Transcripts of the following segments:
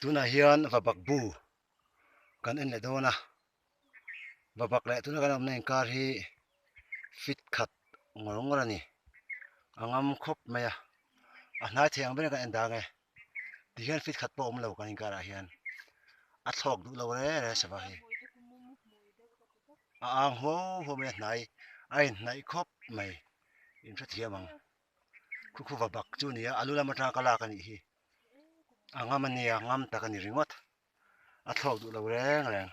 Tunah hian vabak bu kan en leh dawn a, vabak leh tuna kan awmna inkar hi fit khat ngawr ngawr a ni, a ngam khawp mai a, a hnai thei ang ber kan en dang e, tihian fit khat pawh a awm lo kan inkarah hian a thlawk duh lo re re sava hi a ang huau huau mai a hnai a inhnaih khawp mai in hrethiam ang. Khu khu va bak chu a ni a, a lu lam atanga ka lak a nih hi. A ngam a nia, ngam tak a ni ringawt. A thlawk duh lo reng reng.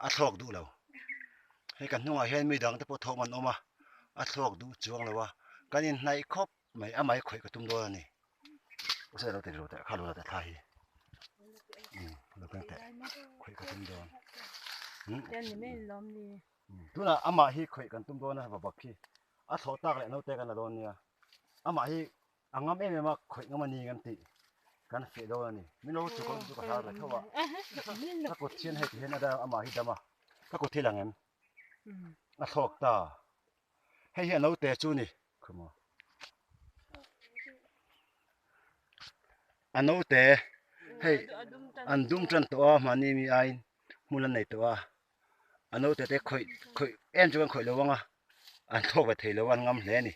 A thlawk duh lo. Hei kan hnungah hian mi dang te pawh thawm an awm a, a thlawk duh chuang lo a. Kan inhnaih khawp mai, a mai khawih ka tum dawn a ni. Usai lo ti ru teh, kha lu la teh thla hi. Umm lo keng teh, khawih ka tum dawn. Umm. Tunah amah hi khawih kan tum dawn a va bak khi a thlawh tak leh naute kan la dawn nia amah hi a ngam em em a khawih ngam a ni kan tih kan feh dawn a ni min lo chuk chu ka hlau ve tho a ka kut hian hei ti hian a amah hi dam a ka kut hi lang em a thlawk ta hei hi a naute chu ni khaw a naute hei an dum tan tawh a mahni mi aiin hmun an nei tawh a. A naute te khawih khawih em chu kan khawih lo ang a an thlawk ve thei lo a an ngam hle a ni.